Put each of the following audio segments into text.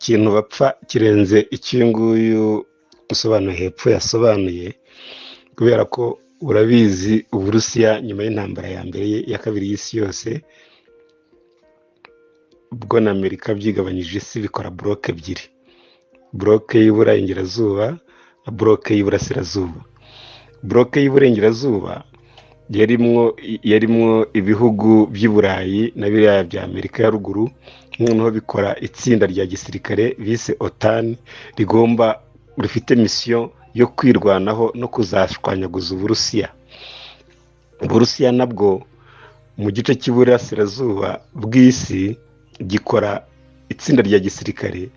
Ikintu bapfa kirenze icyo uyu nguyu usobanuye hepfo yasobanuye, kubera ko urabizi, Uburusiya nyuma y'intambara ya mbere, ya kabiri y'isi yose, ubwo na Amerika byigabanyije isi bikora bloc ebyiri: bloc y'Uburengerazuba na bloc y'Iburasirazuba. Bloc y'Iburengerazuba yarimwo ibihugu by'i Burayi na biriya bya Amerika ya Ruguru, noneho bikora itsinda rya gisirikare bise OTAN, rigomba rifite mission yo kwirwanaho no kuzashwanyaguza Uburusiya. Uburusiya nabwo mu gice cy'iburasirazuba bw'isi gikora itsinda rya gisirikare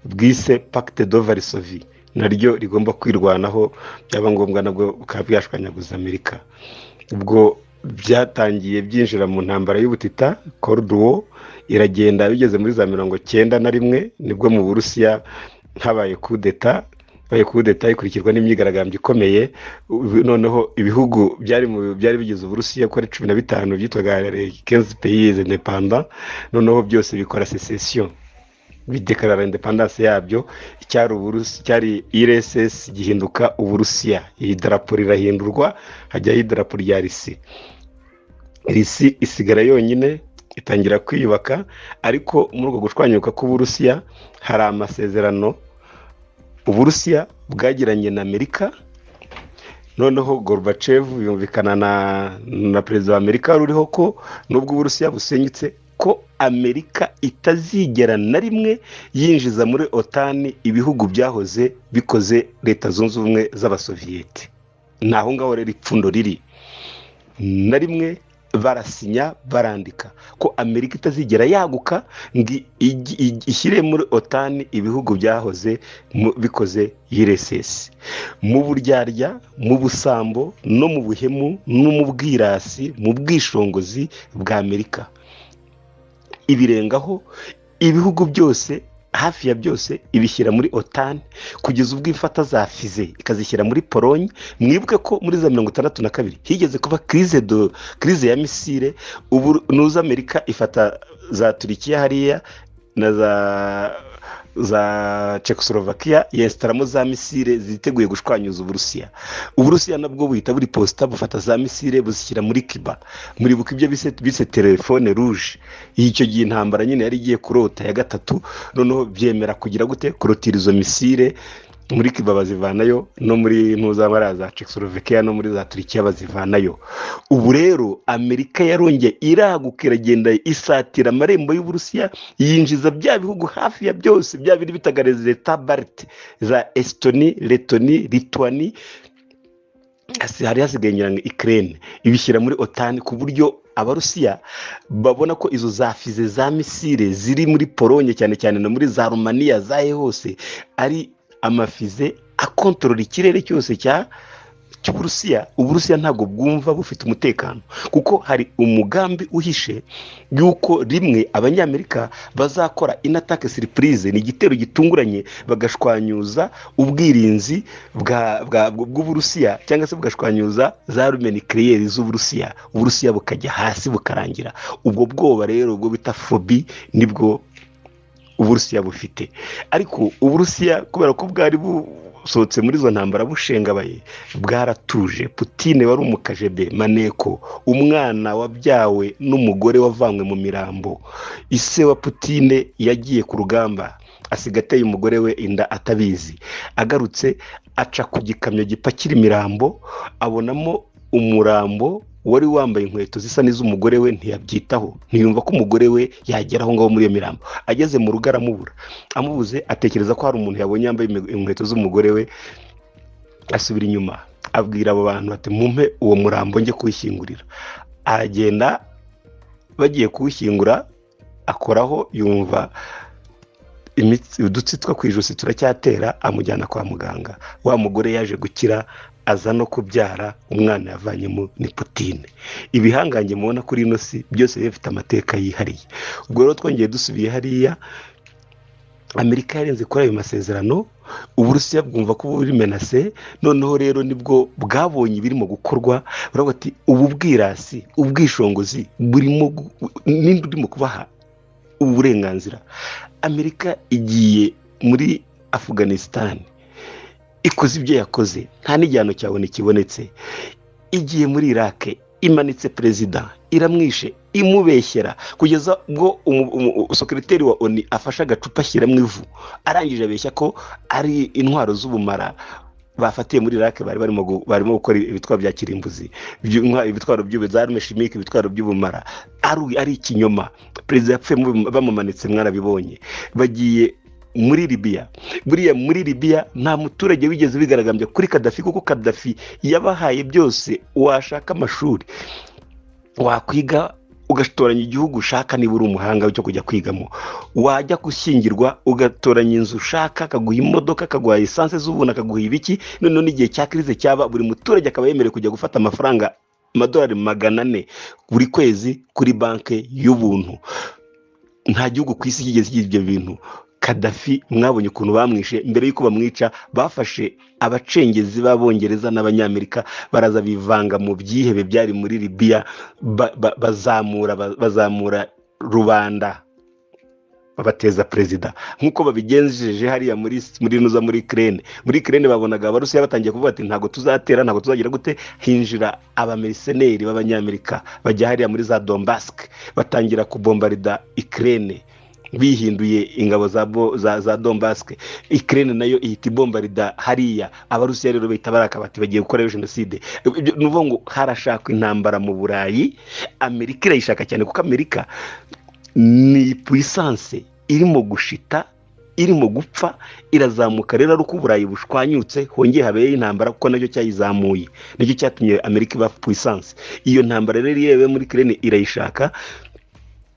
bwise Pacte de Varsovie, naryo rigomba kwirwanaho, byaba ngombwa nabwo bukaba bwashwanyaguza Amerika. Ubwo byatangiye byinjira mu ntambara y'ubutita, Cold War, iragenda bigeze muri za 91, nibwo mu Burusiya habaye kudeta. Habaye kudeta ikurikirwa n'imyigaragambyo ikomeye. Noneho ibihugu byari bigize Uburusiya ko ari 15 byitwaga 15 pays indépendants, noneho byose bikora sécession, bidekarara indépendance yabyo. Icyari Uburusi, cyari URSS, gihinduka Uburusiya. Iyi darapo rirahindurwa, hajyaho idarapo rya Russie. Russie isigara yonyine, itangira kwiyubaka. Ariko muri ubwo gushwanyuka k'Uburusiya hari amasezerano Uburusiya bwagiranye na Amerika. Noneho Gorbachev yumvikana na perezida wa Amerika wari uriho ko nubwo Uburusiya busenyutse, ko Amerika itazigera na rimwe yinjiza muri OTAN ibihugu byahoze bikoze Leta Zunze Ubumwe z'Abasoviyete. Ni aho ngaho rero ipfundo riri. Na rimwe barasinya, barandika ko Amerika itazigera yaguka ngo ishyire muri OTAN ibihugu byahoze bikoze URSS. Mu buryarya, mu busambo no mu buhemu no mu bwirasi, mu bwishongozi bwa Amerika, ibirengaho ibihugu byose, hafi ya byose, ibishyira muri OTAN, kugeza ubwo ifata za fusées ikazishyira muri Polonye. Mwibuke ko muri za 62 higeze kuba crise ya missile. Ubu nuza Amerika ifata za Turikiya hariya na za Czechoslovakia, yesitaramo za missile ziteguye gushwanyuza Uburusiya. Uburusiya nabwo buhita buri posita, bufata za missile buzishyira muri Cuba. Muribuka ibyo bise téléphone rouge. Icyo gihe intambara nyine yari igiye kurota ya gatatu. Noneho byemera kugira gute? Kurotira izo missile muri Cuba, bazivanayo, no muri mpuzamahanga za Czechoslovakia no muri za Turikiya bazivanayo. Ubu rero Amerika yarongeye iraguka, iragenda isatira amarembo y'Uburusiya, yinjiza bya bihugu hafi ya byose, bya biri bitaga États baltes, za Estonie, Lettonie, Lituanie, hari hasigaye ngira ngo Ukraine, ibishyira muri OTAN, ku buryo Abarusiya babona ko izo za fusées, za missile ziri muri Polonye cyane cyane no muri za Rumaniya zahe hose, ari ama fusées akontorora ikirere cyose cy'Uburusiya. Uburusiya ntabwo bwumva bufite umutekano, kuko hari umugambi uhishe y'uko rimwe Abanyamerika bazakora une attaque surprise, ni igitero gitunguranye, bagashwanyuza ubwirinzi bw'Uburusiya, cyangwa se bugashwanyuza za armes nucléaires z'Uburusiya, Uburusiya bukajya hasi bukarangira. Ubwo bwoba rero, ubwo bita phobie, nibwo Uburusiya bufite. Ariko Uburusiya, kubera ko bwari busohotse muri izo ntambara bushengabaye, bwaratuje. Putine wari umukajebe maneko, umwana wabyawe n'umugore wavanywe mu mirambo. Ise wa Putine yagiye ku rugamba, asiga ateye umugore we inda atabizi. Agarutse aca ku gikamyo gipakira imirambo, abonamo umurambo wari wambaye inkweto zisa n'iz'umugore we. Ntiyabyitaho, ntiyumva ko umugore we yagera aho ngaho muri iyo mirambo. Ageze mu rugo aramubura. Amubuze, atekereza ko hari umuntu yabonye yambaye inkweto z'umugore we. Asubira inyuma, abwira abo bantu bati: "Mumpe uwo murambo njye kuwishyingurira." Aragenda, bagiye kuwushyingura, akoraho yumva udutsi two ku ijosi turacyatera, amujyana kwa muganga. Wa mugore yaje gukira, aza no kubyara umwana yavanyemo, ni Putine. Ibihangange mubona kuri ino si byose biba bifite amateka yihariye. Ubwo rero twongeye dusubiye hariya, Amerika yarenze kuri ayo masezerano, Uburusiya bwumva ko buri menacé. Noneho rero nibwo bwabonye ibirimo gukorwa, baravuga ati: "Ubu bwirasi, ubwishongozi burimo, ninde urimo kubaha ubu burenganzira?" Amerika igiye Muri Afuganisitani ikoze ibyo yakoze, nta n'igihano cyabona kibonetse. Igiye muri Irake, imanitse perezida, iramwishe, imubeshyera kugeza ubwo secrétaire wa ONU afashe agacupa ashyiramo ivu, arangije abeshya ko ari intwaro z'ubumara bafatiye muri Irake, bari barimo gukora ibitwaro bya kirimbuzi, ibitwaro za armes chimiques, ibitwaro by'ubumara. Ari ikinyoma. Perezida yapfuye bamumanitse, mwarabibonye. Bagiye muri Libiya. Buriya muri Libiya nta muturage wigeze bigaragambya kuri Kadafi, kuko Kadafi yabahaye byose. Washaka amashuri wakwiga, ugatoranya igihugu ushaka niba uri umuhanga cyo kujya kwigamo, wajya gushyingirwa ugatoranya inzu ushaka, akaguha imodoka, akaguha essence z'ubuntu, akaguha ibiki. Noneho n'igihe cya crise cyaba, buri muturage akaba yemerewe kujya gufata amafaranga, amadolari 400 buri kwezi kuri banki y'ubuntu. Nta gihugu ku isi kigeze kigira ibyo bintu. Kadafi mwabonye ukuntu bamwishe. Mbere y'uko bamwica, bafashe abacengezi b'Abongereza n'Abanyamerika, baraza bivanga mu byihebe byari muri Libiya, bazamura rubanda, babateza perezida, nk'uko babigenjeje hariya muri nuza, muri Ukraine. Muri Ukraine babonaga Abarusiya batangiye kuvuga ati: "Ntabwo tuzatera, ntabwo tuzagira gute." Hinjira abamercenaires b'Abanyamerika, bajya hariya muri za Donbass, batangira kubombarida Ukraine bihinduye ingabo za Donbass. Ukraine nayo ihita ibombarida hariya. Abarusiya rero bahita baraka bati: "Bagiye gukora jenoside." Ibyo ni ukuvuga ngo harashakwa intambara mu Burayi. Amerika irayishaka cyane, kuko Amerika ni puissance irimo gushita, irimo gupfa. Irazamuka rero ari uko Uburayi bushwanyutse, hongeye habeyeho intambara, kuko nacyo cyayizamuye, nicyo cyatumye Amerika iba puissance. Iyo ntambara rero iyo yabaye muri Ukraine irayishaka,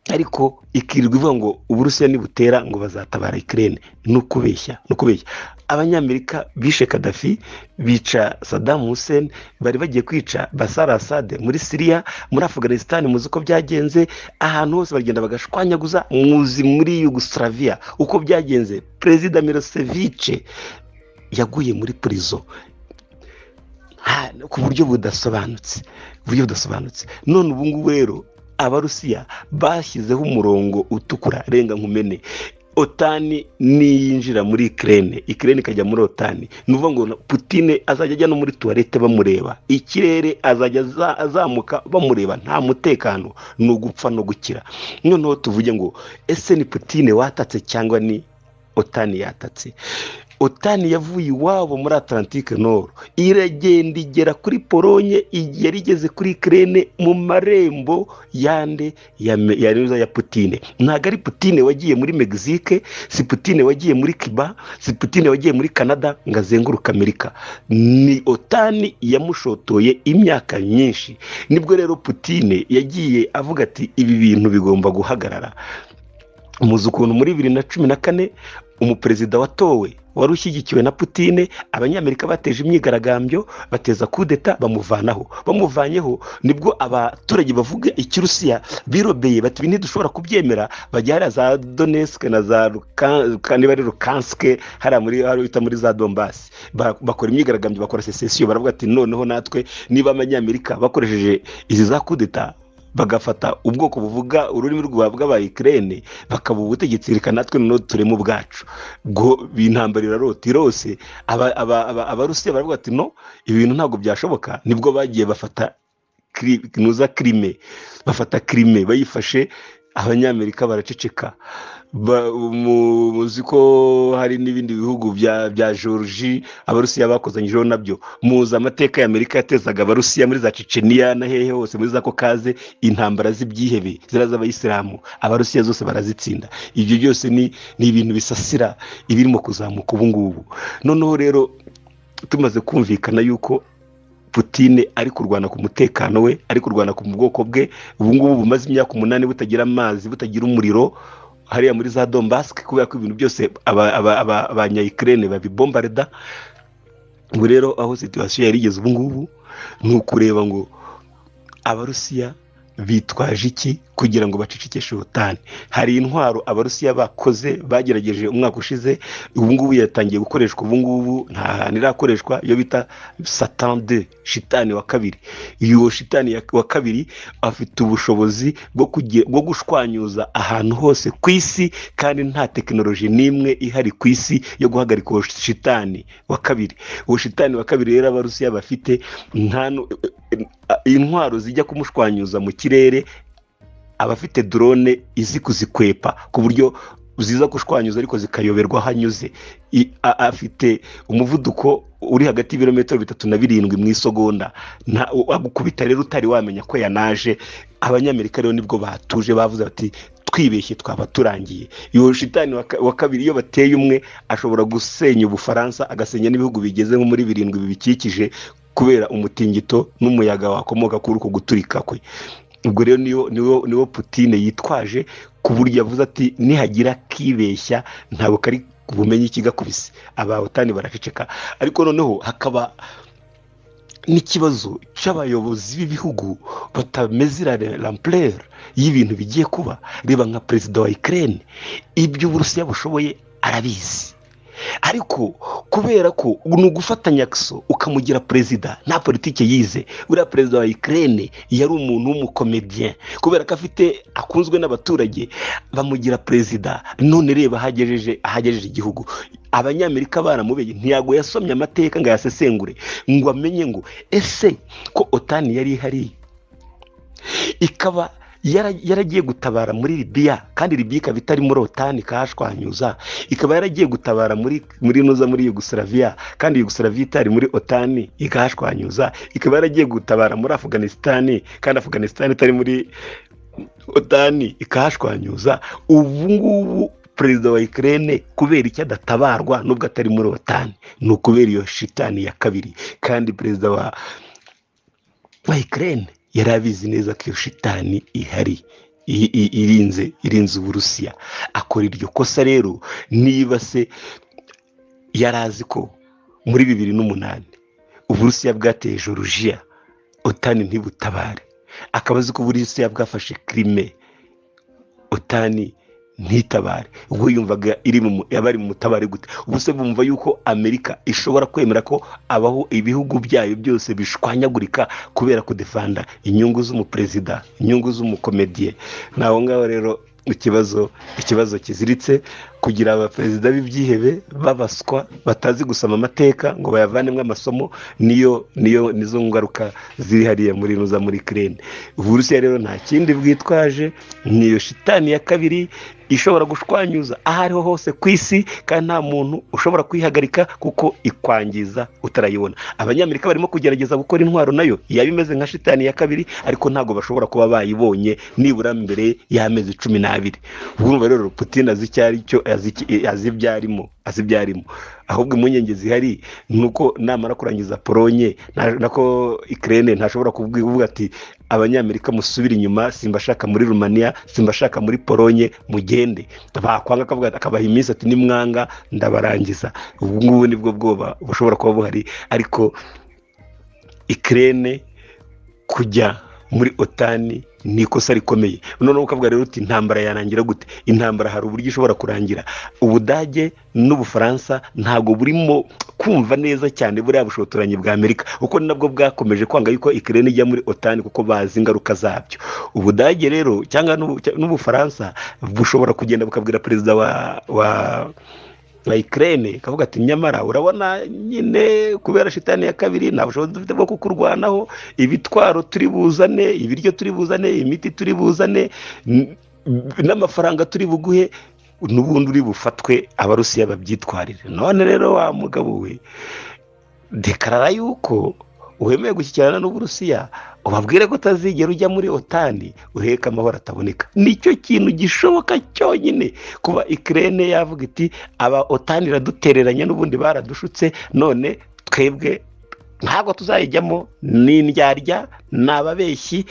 ariko ikirirwa ivuga ngo Uburusiya nibutera ngo bazatabara Ukraine. Ni ukubeshya, ni ukubeshya. Abanyamerika bishe Kadafi, bica Saddam Hussein, bari bagiye kwica Bashar Assad muri Siriya. Muri Afghanistan muzi uko byagenze. Ahantu hose bagenda bagashwanyaguza. Muzi muri Yugoslavia uko byagenze, Perezida Milosevic yaguye muri prison ku buryo budasobanutse, buryo budasobanutse. None ubu ngubu rero Abarusiya bashyizeho umurongo utukura, renga nkumene. OTAN niyinjira muri Ukraine, Ukraine ikajya muri OTAN, ni ukuvuga ngo Putine azajya ajya no muri toilette bamureba, ikirere azajya azamuka bamureba. Nta mutekano, ni ugupfa no gukira. Noneho tuvuge ngo ese ni Putine watatse cyangwa ni OTAN yatatse? OTAN yavuye iwabo muri Atlantique Nord, iragenda igera kuri Polonye, yari igeze kuri Ukraine, mu marembo yande? Ya Putine. Ntabwo ari Putine wagiye muri Mexique, si Putine wagiye muri Cuba, si Putine wagiye muri Canada ngo azenguruke Amerika, ni OTAN yamushotoye imyaka myinshi. Nibwo rero Putine yagiye avuga ati: "Ibi bintu bigomba guhagarara." Muzi ukuntu muri 2014 umuperezida watowe wari ushyigikiwe na Putine, Abanyamerika bateje imyigaragambyo, bateza kudeta, bamuvanaho. Bamuvanyeho, nibwo abaturage bavuga Ikirusiya birobeye bati: "Ibi ntidushobora kubyemera." Bajya hariya za Donetsk na za niba ari Luhansk, hariya muri hariya bita muri za Donbass, bakora imyigaragambyo, bakora sécession. Baravuga ati: "Noneho natwe niba Abanyamerika bakoresheje izi za kudeta, bagafata ubwoko buvuga ururimi bw'aba Ukraine bakaba ubutegetsi, reka natwe noneho tureme ubwacu." Ubwo intambara irarota irose. Abarusiya baravuga ati: "No, ibi bintu ntabwo byashoboka." Nibwo bagiye bafata nuza Crimée. Bafata Crimée, bayifashe Abanyamerika baraceceka. Muzi ko hari n'ibindi bihugu bya Georgie Abarusiya bakozanyijeho nabyo. Muzi amateka ya Amerika yatezaga Abarusiya muri za Ceceniya na hehe hose muri za Caucase, intambara z'ibyihebe ziriya z'Abayisilamu, Abarusiya zose barazitsinda. Ibyo byose ni ibintu bisasira ibirimo kuzamuka ubu ngubu. Noneho rero tumaze kumvikana yuko Putine ari kurwana ku mutekano we, ari kurwana ku bwoko bwe, ubu ngubu bumaze imyaka 8 butagira amazi, butagira umuriro hariya muri za Donbass, kubera ko ibintu byose Abanya-Ukraine babibombarida. Ubu rero aho situation yari igeze ubu ngubu ni ukureba ngo Abarusiya bitwaje iki kugira ngo Kugira ngo bacecekeshe OTAN. Hari intwaro Abarusiya bakoze, bagerageje umwaka ushize, ubu ngubu yatangiye gukoreshwa, ubu ngubu nta hantu irakoreshwa, iyo bita Satan 2, shitani wa kabiri. Iyo shitani wa kabiri afite ubushobozi bwo gushwanyuza ahantu hose ku isi, kandi nta tekinoloji n'imwe ihari ku isi yo guhagarika uwo shitani wa kabiri. Uwo shitani wa kabiri rero Abarusiya bafite, nta intwaro zijya kumushwanyuza mu kirere, abafite drone izi kuzikwepa ku buryo ziza gushwanyuza ariko zikayoberwa aho anyuze. Afite umuvuduko uri hagati y'ibirometero 3 na 7 mu isegonda. Agukubita rero utari wamenya ko yanaje. Abanyamerika rero nibwo batuje, bavuze bati: "Twibeshye twaba turangiye." Iyo shitani wa kabiri, iyo bateye umwe, ashobora gusenya Ubufaransa, agasenya n'ibihugu bigeze nko muri 7 bibikikije, kubera umutingito n'umuyaga wakomoka kuri uko guturika kwe. Ubwo rero niwo Putine yitwaje, ku buryo yavuze ati: "Nihagira kibeshya, ntabwo kari bumenye ikigakubise." Aba OTAN baraceceka, ariko noneho hakaba n'ikibazo cy'abayobozi b'ibihugu batameze l'ampleur y'ibintu bigiye kuba. Reba nka perezida wa Ukraine, ibyo Uburusiya bushoboye arabizi, ariko kubera ko ni ugufatanya so ukamugira perezida, nta politiki yize. Buriya perezida wa Ukraine yari umuntu w'umucomédien, kubera ko afite akunzwe n'abaturage bamugira perezida. None reba ahagejeje igihugu. Abanyamerika baramubeye, ntiyago yasomye amateka ngo ayasesengure, ngo amenye ngo ese ko OTAN yari ihari, ikaba yaragiye gutabara muri Libiya, kandi Libiya ikaba itari muri OTAN, ikahashwanyuza, ikaba yaragiye gutabara muri nuza, muri Yugoslavia, kandi Yugoslavia itari muri OTAN, ikahashwanyuza, ikaba yaragiye gutabara muri Afghanistan, kandi Afghanistan itari muri OTAN, ikahashwanyuza, ubu ngubu perezida wa Ukraine kubera icyo adatabarwa nubwo atari muri OTAN? Ni ukubera iyo shitani ya kabiri. Kandi perezida wa Ukraine yari abizi neza ko iyo shitani ihari, irinze Uburusiya, akora iryo kosa. Rero niba se yari azi ko muri 2008 Uburusiya bwateye Georgia, OTAN ntibutabare, akaba azi ko Uburusiya bwafashe Crimée, OTAN ntitabare, ubwo yumvaga iri mu yaba ari mu mutabare gute? Ubu se bumva yuko Amerika ishobora kwemera ko abaho ibihugu byayo byose bishwanyagurika kubera kudefanda inyungu z'umuperezida, inyungu z'umucomédien? Ni aho ngaho rero ikibazo kiziritse, kugira abaperezida b'ibyihebe, babaswa, batazi gusoma amateka ngo bayavanemo amasomo. Niyo nizo ngaruka ziri hariya muri nuza, muri Ukraine. Uburusiya rero nta kindi bwitwaje, niyo shitani ya kabiri ishobora gushwanyuza aho ariho hose ku isi, kandi nta muntu ushobora kuyihagarika kuko ikwangiza utarayibona. Abanyamerika barimo kugerageza gukora intwaro nayo yaba imeze nka shitani ya kabiri, ariko ntabwo bashobora kuba bayibonye nibura mbere y'amezi 12. Urumva rero Putin azi icyo ari cyo, azi ibyo arimo, azi ibyo arimo. Ahubwo impungenge zihari ni uko namara kurangiza Polonye, nako Ukraine, ntashobora kuvuga ati: "Abanyamerika, musubire inyuma, simbashaka muri Rumaniya, simbashaka muri Polonye, mugende." Bakwanga akavuga, akabaha iminsi ati: "Nimwanga ndabarangiza." Ubu ngubu nibwo bwoba bushobora kuba buhari. Ariko Ukraine kujya muri OTAN ni ikosa rikomeye. Noneho ukavuga rero uti: "Intambara yarangira gute?" Intambara hari uburyo ishobora kurangira. Ubudage n'Ubufaransa ntabwo burimo kumva neza cyane buriya bushotoranyi bwa Amerika, kuko ni nabwo bwakomeje kwanga yuko Ukraine ijya muri OTAN, kuko bazi ingaruka zabyo. Ubudage rero cyangwa n'Ubufaransa bushobora kugenda bukabwira perezida wa Ukraine, kavuga ati: "Nyamara urabona nyine, kubera shitani ya kabiri, nta bushobozi dufite bwo kukurwanaho. Ibitwaro turi buzane, ibiryo turi buzane, imiti turi buzane, n'amafaranga turi buguhe, n'ubundi uri bufatwe, Abarusiya babyitwarire. None rero wa mugabo we, dekarara yuko wemeye gushyikirana n'Uburusiya, ubabwire ko utazigera ujya muri OTAN, uheke amahoro ataboneka." Nicyo kintu gishoboka cyonyine, kuba Ukraine yavuga iti: "Aba OTAN iradutereranya, n'ubundi baradushutse, none twebwe ntabwo tuzayijyamo, ni indyarya, ni ababeshyi,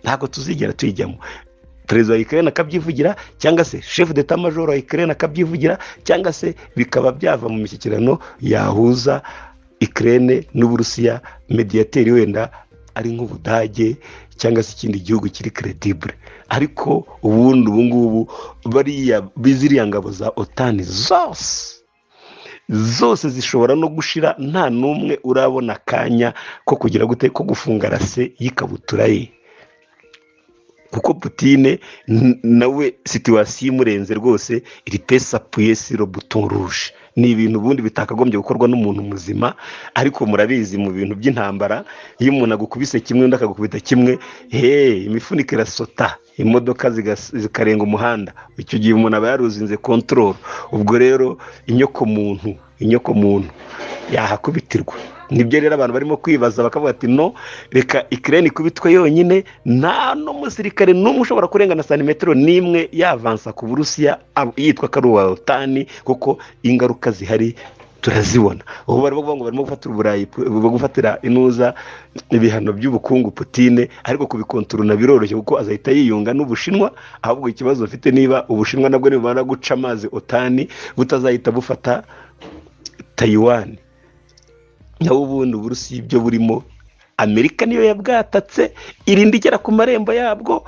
ntabwo tuzigera tuyijyamo." Perezida wa Ukraine akabyivugira, cyangwa se chef d'état major wa Ukraine akabyivugira, cyangwa se bikaba byava mu mishyikirano yahuza Ukraine n'Uburusiya, médiateur wenda. ari nk'Ubudage cyangwa se ikindi gihugu kiri crédible. Ariko ubundi ubu ngubu bariya ziriya ngabo za OTAN zose zose zishobora no gushira, nta n'umwe urabona akanya ko kugira gute, ko gufunga lacet y'ikabutura ye, kuko Putine nawe situation imurenze rwose, iri pesa appuyer sur bouton rouge. Ni ibintu ubundi bitakagombye gukorwa n'umuntu muzima, ariko murabizi, mu bintu by'intambara, iyo umuntu agukubise kimwe, undi akagukubita kimwe, he, imifuniko irasota, imodoka zikarenga umuhanda. Icyo gihe umuntu aba yaruzinze contrôle. Ubwo rero inyoko muntu yahakubitirwa. Nibyo rero abantu barimo kwibaza, bakavuga ati: "No, reka Ukraine ikubitwe yonyine, nta n'umusirikare n'umwe ushobora kurengana santimetero n'imwe yavansa ku Burusiya yitwa ko ari uwa OTAN," kuko ingaruka zihari turazibona. Ubu barimo kuvuga ngo barimo gufatira Uburayi, gufatira inuza ibihano by'ubukungu Putine, ariko kubikontorona biroroshye kuko azahita yiyunga n'Ubushinwa. Ahubwo ikibazo bafite, niba Ubushinwa nabwo nibumara guca amazi OTAN butazahita bufata Tayiwani. Naho ubundi Uburusiya ibyo burimo, Amerika niyo yabwatatse, irinda igera ku marembo yabwo,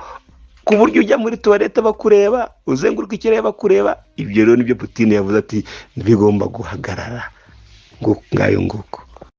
ku buryo ujya muri toilette bakureba, uzenguruka ikirere bakureba. Ibyo rero nibyo Putine yavuze ati bigomba guhagarara. Ngo ngayo nguko.